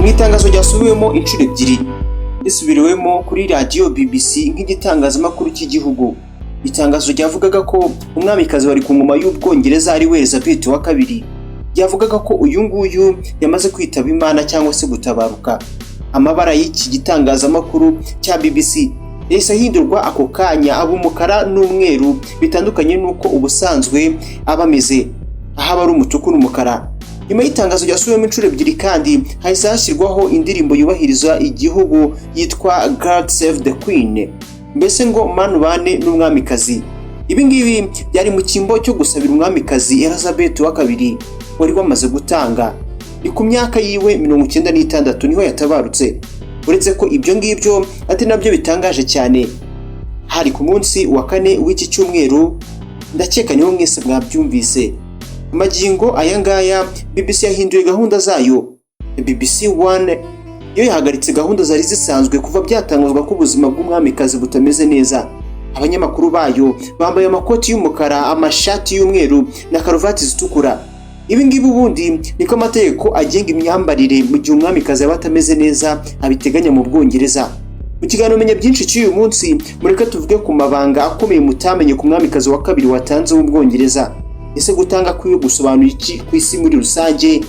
Mu itangazo ryasubiwemo inshuro ebyiri, risubiriwemo kuri radiyo BBC nk'igitangazamakuru cy'igihugu, itangazo ryavugaga ko umwamikazi wari ku ngoma y'Ubwongereza, ari we Elizabeth wa kabiri, ryavugaga ko uyu nguyu yamaze kwitaba Imana cyangwa se gutabaruka. Amabara y'iki gitangazamakuru cya BBC yahise ahindurwa ako kanya, aba umukara n'umweru, bitandukanye n'uko ubusanzwe aba ameze, aho aba ari umutuku n'umukara. Nyuma y'itangazo ryasubiwemo inshuro ebyiri kandi, hahise hashyirwaho indirimbo yubahiriza igihugu yitwa "God Save the Queen", mbese ngo "Mana ubane n'umwamikazi". Ibi ngibi byari mu cyimbo cyo gusabira umwamikazi Elizabeth wa kabiri wari wamaze gutanga. Ni ku myaka yiwe 96 niho yatabarutse. Uretse ko ibyo ngibyo ati nabyo bitangaje cyane, hari ku munsi wa kane w'iki cyumweru, ndakeka niho mwese mwabyumvise. Magingo aya ngaya BBC yahinduye gahunda zayo. BBC One yo yahagaritse gahunda zari zisanzwe kuva byatangazwa ko ubuzima bw'umwamikazi butameze neza. Abanyamakuru bayo bambaye amakoti y'umukara, amashati y'umweru na karuvati zitukura. Ibi ngibi ubundi niko amategeko agenga imyambarire mu gihe umwamikazi yaba atameze neza abiteganya mu Bwongereza. Mu kiganiro Menya Byinshi cy'uyu munsi, mureke tuvuge ku mabanga akomeye mutamenye ku mwamikazi wa kabiri watanze w'Ubwongereza. Ese gutanga kwiwe gusobanura iki ku isi muri rusange?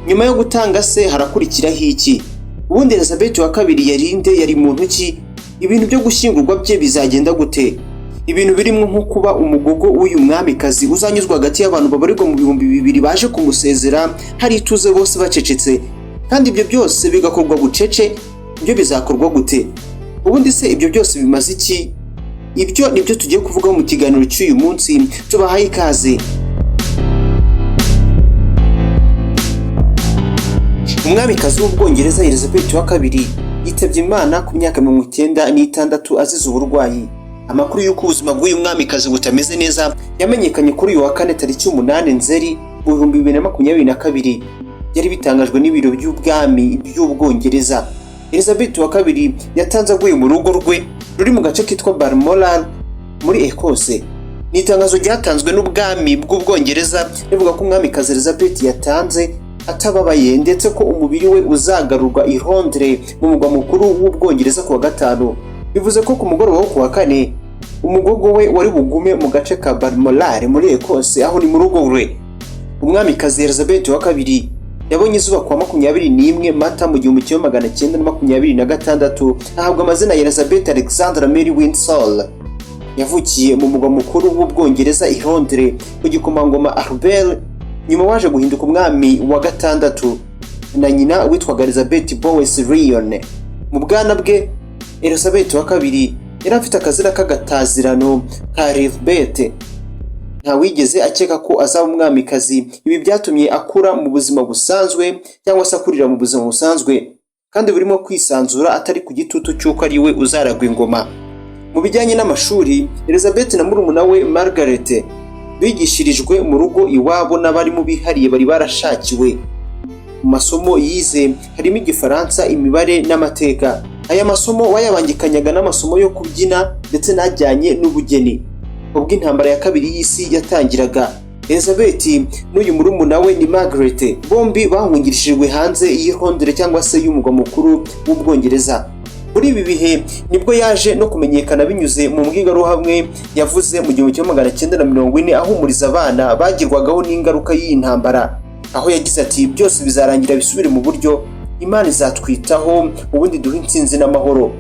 Nyuma yo gutanga se harakurikiraho iki? Ubundi Elizabeth wa kabiri yari nde? Yari muntu ki? Ibintu byo gushyingurwa bye bizagenda gute? Ibintu birimo nko kuba umugogo w'uyu mwamikazi uzanyuzwa hagati y'abantu babarirwa mu 2000 baje kumusezera, hari ituze, bose bacecetse, kandi ibyo byose bigakorwa bucece, ibyo bizakorwa gute? Ubundi se ibyo byose bimaze iki? Ibyo nibyo tugiye kuvugaho mu kiganiro cy'uyu munsi. Tubahaye ikaze. Umwamikazi w'Ubwongereza Elizabeth wa kabiri yitabye Imana ku myaka 96 azize uburwayi. Amakuru y'uko ubuzima bw'uyu mwamikazi butameze neza yamenyekanye kuri uyu wa kane, tariki 8 Nzeri mu 2022. Byari bitangajwe n'ibiro by'ubwami by'Ubwongereza. Elizabeth wa kabiri yatanze aguye mu rugo rwe ruri mu gace kitwa Balmoral muri Ecosse. Ni itangazo ryatanzwe n'ubwami bw'Ubwongereza rivuga ko umwamikazi Elizabeth yatanze atababaye, ndetse ko umubiri we uzagarurwa i Londres, mu murwa mukuru w'Ubwongereza, ku wa gatanu. Bivuze ko ku mugoroba wo ku wa kane umugogo we wari bugume mu gace ka Balmoral muri Ecosse, aho ni mu rugo rwe. Umwamikazi Elizabeth wa kabiri yabonye izuba kuwa 21 Mata mu 1926, ahabwa amazina ya Elizabeth Alexandra Mary Windsor. Yavukiye mu murwa mukuru w'Ubwongereza i Londres, ku gikomangoma Albert, nyuma waje guhinduka umwami wa gatandatu, na nyina witwaga Elizabeth Bowes Lyon. Mu bwana bwe, Elizabeth wa kabiri yari afite akazina k'agatazirano ka Elizabeth. Ntawigeze akeka ko azaba umwamikazi. Ibi byatumye akura mu buzima busanzwe, cyangwa se akurira mu buzima busanzwe kandi burimo kwisanzura, atari ku gitutu cy'uko ari we uzaragwa ingoma. Mu bijyanye n'amashuri, Elizabeth na murumuna we Margaret bigishirijwe mu rugo iwabo n'abarimu bihariye bari barashakiwe. Mu masomo yize harimo Igifaransa, imibare n'amateka. Aya masomo bayabangikanyaga n'amasomo yo kubyina ndetse n'ajyanye n'ubugeni. Ubwo intambara ya kabiri y'isi yatangiraga, Elizabeth n'uyu murumuna we ni Margaret bombi bahungirijwe hanze y'i Londres, cyangwa se y'umurwa mukuru w'Ubwongereza. Muri ibi bihe nibwo yaje no kumenyekana binyuze mu mbwirwaruhame yavuze mu 1940, ahumuriza abana bagirwagaho n'ingaruka y'iyi ntambara, aho yagize ati: "Byose bizarangira bisubire mu buryo, Imana izatwitaho, ubundi duhe intsinzi n'amahoro."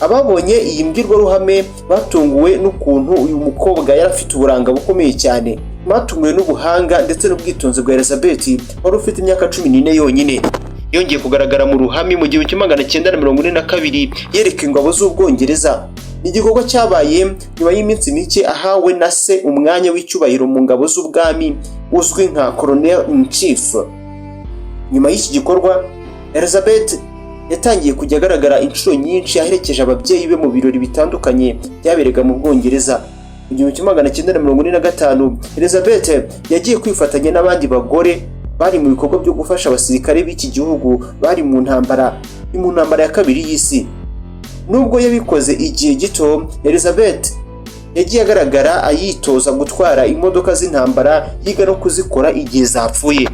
Ababonye iyi mbwirwaruhame batunguwe n'ukuntu uyu mukobwa yari afite uburanga bukomeye cyane. Batunguwe n'ubuhanga ndetse n'ubwitonzi bwa Elizabeth wari ufite imyaka 14 yonyine. Yongeye kugaragara mu ruhame mu 1942, yereka ingabo z'Ubwongereza. Ni igikorwa cyabaye nyuma y'iminsi mike ahawe na se umwanya w'icyubahiro mu ngabo z'ubwami uzwi nka Colonel in Chief. Nyuma y'iki gikorwa, Elizabeth yatangiye kujya agaragara inshuro nyinshi aherekeje ababyeyi be mu birori bitandukanye byaberega mu Bwongereza. Mu 1945, Elizabeth yagiye kwifatanya n'abandi bagore bari mu bikorwa byo gufasha abasirikare b'iki gihugu bari mu ntambara. Ni mu ntambara ya kabiri y'isi. Nubwo yabikoze igihe gito, Elizabeth yagiye agaragara ayitoza gutwara imodoka z'intambara, yiga no kuzikora igihe zapfuye.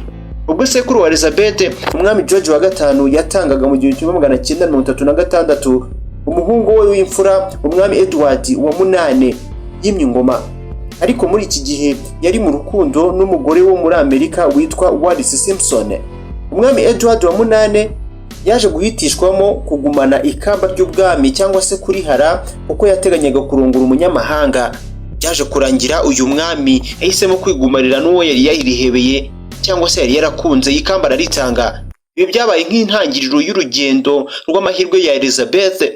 Ubwo sekuru wa Elizabeth, umwami George wa gatanu, yatangaga mu 1936, umuhungu we w'imfura, umwami Edward wa munane, yimye ingoma. Ariko muri iki gihe yari mu rukundo n'umugore wo muri Amerika witwa Wallis Simpson. Umwami Edward wa munane yaje guhitishwamo kugumana ikamba ry'ubwami cyangwa se kurihara, kuko yateganyaga kurongora umunyamahanga. Byaje kurangira uyu mwami yahisemo kwigumarira n'uwo yari yarihebeye cyangwa se yari yarakunze, ikamba araritanga. Ibi byabaye nk'intangiriro y'urugendo rw'amahirwe ya Elizabeth,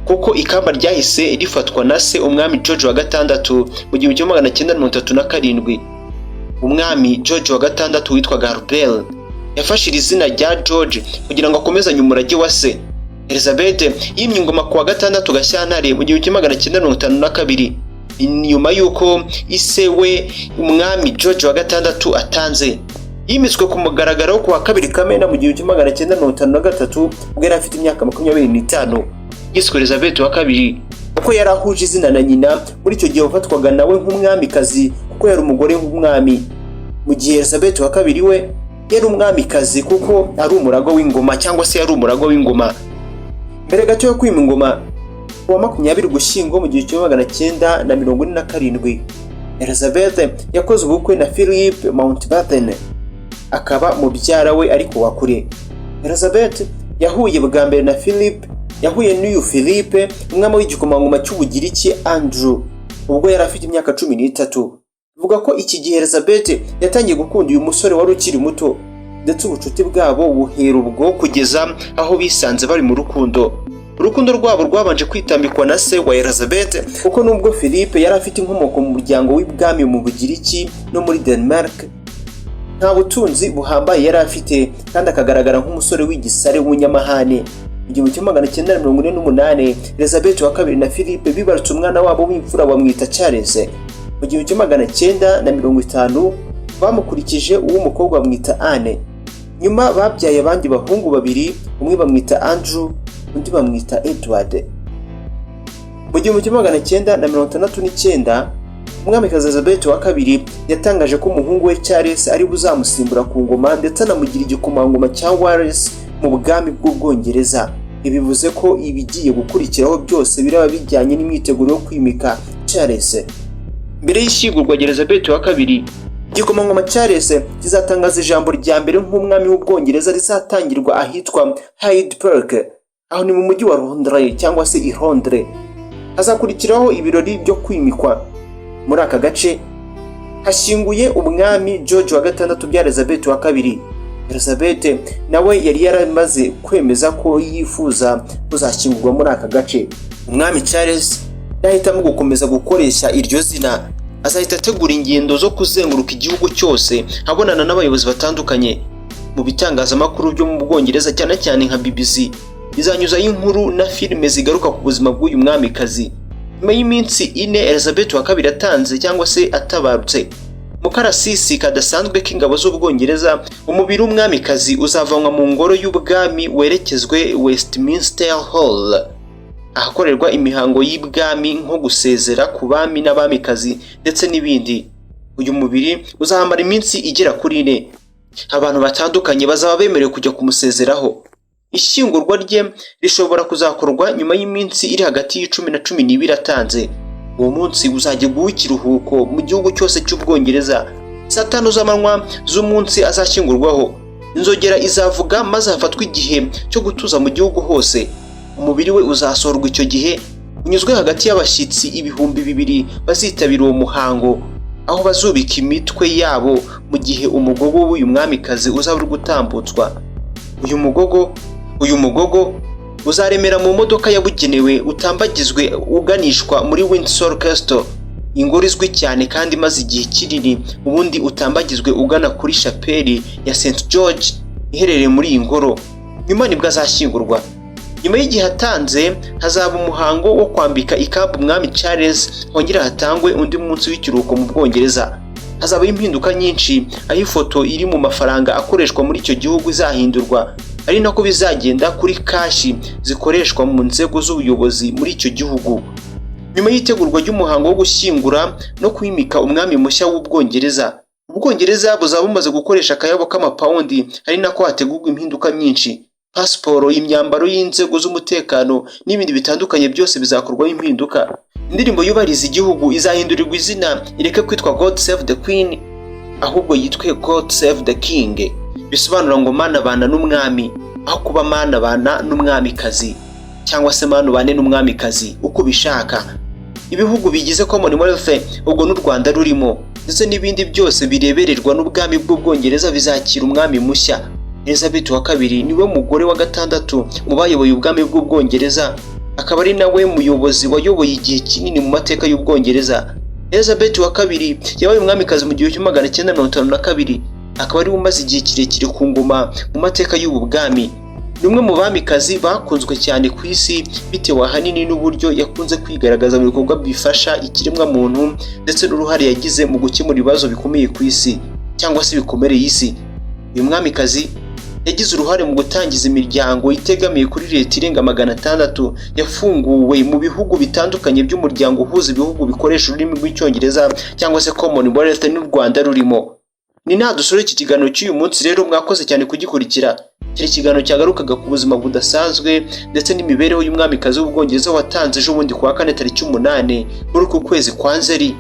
kuko ikamba ryahise rifatwa na se, umwami George wa gatandatu, mu 1937. Umwami George wa gatandatu witwaga Albert yafashe iri zina rya George kugira ngo akomezanye umurage wa se. Elizabeth yimye ingoma ku wa 6 Gashyantare mu 1952, nyuma y'uko ise we, umwami George wa gatandatu, atanze. Yimitswe ku mugaragaro ku wa 2 Kamena mu 1953, ubwo yari afite imyaka 25. Yiswe Elizabeth wa kabiri kuko yari ahuje izina na nyina. Muri icyo gihe wafatwaga nawe nk'umwamikazi kuko yari umugore w'umwami, mu gihe Elizabeth wa kabiri we yari umwamikazi kuko ari umuragwa w'ingoma cyangwa se yari umuragwa w'ingoma. Mbere gato yo kwima ingoma, ku wa 20 Ugushyingo mu 1947, Elizabeth yakoze ubukwe na Philip Mountbatten, akaba mubyara we ariko wa kure. Elizabeth yahuye bwa mbere na Philip, yahuye n'uyu Philippe, umwami w'igikomangoma cy'Ubugiriki Andrew, ubwo yari afite imyaka 13. Bivuga ko iki gihe Elizabeth yatangiye gukunda uyu musore wari ukiri muto, ndetse ubucuti bwabo buhera ubwo kugeza aho bisanze bari mu rukundo. Urukundo rwabo rwabanje kwitambikwa na se wa Elizabeth, kuko nubwo Philippe yari afite inkomoko mu muryango w'ibwami mu Bugiriki no muri Denmark, nta butunzi buhambaye yari afite kandi akagaragara nk'umusore w'igisare w'umunyamahane. Mu 1948, Elizabeth wa kabiri na Philippe bibarutse umwana wabo w'imfura, bamwita Charles. Mu 1950 bamukurikije uw'umukobwa, bamwita Anne. Nyuma babyaye abandi bahungu babiri, umwe bamwita Andrew, undi bamwita Edward. Mu 1969, umwamikazi Elizabeth wa kabiri yatangaje ko umuhungu we Charles ari buzamusimbura ku ngoma, ndetse anamugira igikomangoma cya Wales mu bwami bw'Ubwongereza. Ibi bivuze ko ibigiye gukurikiraho byose biraba bijyanye n'imyiteguro yo kwimika Charles. Mbere y'ishyingurwa rya Elizabeth wa kabiri, igikomangoma Charles kizatangaza ijambo rya mbere nk'umwami w'Ubwongereza, rizatangirwa ahitwa Hyde Park, aho ni mu mujyi wa Londres cyangwa se i Londres. Hazakurikiraho ibirori byo kwimikwa. Muri aka gace hashyinguye umwami George wa gatandatu bya Elizabeth wa kabiri. Elizabeth nawe yari yaramaze kwemeza ko yifuza kuzashyingurwa muri aka gace. Umwami Charles nahitamo gukomeza gukoresha iryo zina, azahita ategura ingendo zo kuzenguruka igihugu cyose, abonana n'abayobozi batandukanye. Mu bitangazamakuru byo mu Bwongereza, cyane cyane nka BBC, bizanyuzaho inkuru na filime zigaruka ku buzima bw'uyu mwamikazi. Nyuma y'iminsi 4 Elizabeth wa kabiri atanze cyangwa se atabarutse, mu karasisi kadasanzwe k'ingabo z'Ubwongereza, umubiri w'umwamikazi uzavanwa mu ngoro y'ubwami werekezwe Westminster Hall, ahakorerwa imihango y'ibwami nko gusezera ku bami n'abamikazi ndetse n'ibindi. Uyu mubiri uzahamara iminsi igera kuri 4. Abantu batandukanye bazaba bemerewe kujya kumusezeraho. Ishyingurwa rye rishobora kuzakorwa nyuma y'iminsi iri hagati y'10 na 12 atanze. Uwo munsi uzajya guha ikiruhuko mu gihugu cyose cy'Ubwongereza. Saa 5 z'amanywa z'umunsi azashyingurwaho, inzogera izavuga maze hafatwe igihe cyo gutuza mu gihugu hose. Umubiri we uzasohorwa icyo gihe, unyuzwe hagati y'abashyitsi 2000 bazitabira uwo muhango, aho bazubika imitwe yabo mu gihe umugogo w'uyu mwamikazi uzaba uri gutambutswa. Uyu mugogo uzaremera mu modoka yabugenewe, utambagizwe uganishwa muri Windsor Castle, ingoro izwi cyane kandi imaze igihe kinini, ubundi utambagizwe ugana kuri shapeli ya St George iherereye muri iyi ngoro. Nyuma nibwo azashyingurwa. Nyuma y'igihe atanze, hazaba umuhango wo kwambika ikamba umwami Charles, hongera hatangwe undi munsi w'ikiruhuko mu Bwongereza. Hazabaho impinduka nyinshi, aho ifoto iri mu mafaranga akoreshwa muri icyo gihugu izahindurwa. Ari nako bizagenda kuri kashi zikoreshwa mu nzego z'ubuyobozi muri icyo gihugu. Nyuma y'itegurwa ry'umuhango wo gushyingura no kwimika umwami mushya w'Ubwongereza, Ubwongereza buzaba bumaze gukoresha akayabo k'amapawundi, ari nako hategurwa impinduka nyinshi. Pasiporo, imyambaro y'inzego z'umutekano n'ibindi bitandukanye byose bizakorwaho impinduka. Indirimbo yubahiriza igihugu izahindurirwa izina, ireke kwitwa "God Save the Queen", ahubwo yitwe "God Save the King", bisobanura ngo "Mana bana n'umwami", aho kuba "Mana bana n'umwamikazi" cyangwa se "Mana ubane n'umwamikazi", uko ubishaka. Ibihugu bigize Commonwealth, ubwo n'u Rwanda rurimo, ndetse n'ibindi byose birebererwa n'ubwami bw'Ubwongereza bizakira umwami mushya. Elizabeth wa Kabiri niwe mugore wa gatandatu mu bayoboye ubwami bw'Ubwongereza, akaba ari nawe muyobozi wayoboye igihe kinini mu mateka y'Ubwongereza. Elizabeth wa Kabiri yabaye umwamikazi mu 1952, akaba ariwe umaze igihe kirekire ku ngoma mu mateka y'ubu bwami. Ni umwe mu bamikazi bakunzwe cyane ku isi, bitewe ahanini n'uburyo yakunze kwigaragaza mu bikorwa bifasha ikiremwamuntu ndetse n'uruhare yagize mu gukemura ibibazo bikomeye ku isi cyangwa se bikomereye isi. Uyu mwamikazi yagize uruhare mu gutangiza imiryango itegamiye kuri leta irenga 600 yafunguwe mu bihugu bitandukanye by'umuryango uhuza ibihugu bikoresha ururimi rw'Icyongereza cyangwa se Commonwealth, n'u Rwanda rurimo. Ni naha dusura iki kiganiro cy'uyu munsi rero, mwakoze cyane kugikurikira. Cyari ikiganiro cyagarukaga ku buzima budasanzwe ndetse n'imibereho y'umwamikazi w'Ubwongereza watanze ejo bundi kuwa kane tariki 8 muri uku kwezi kwa Nzeri.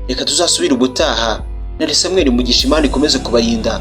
Reka tuzasubire ubutaha. Na Samuel Mugisha, Imana ikomeze kubarinda.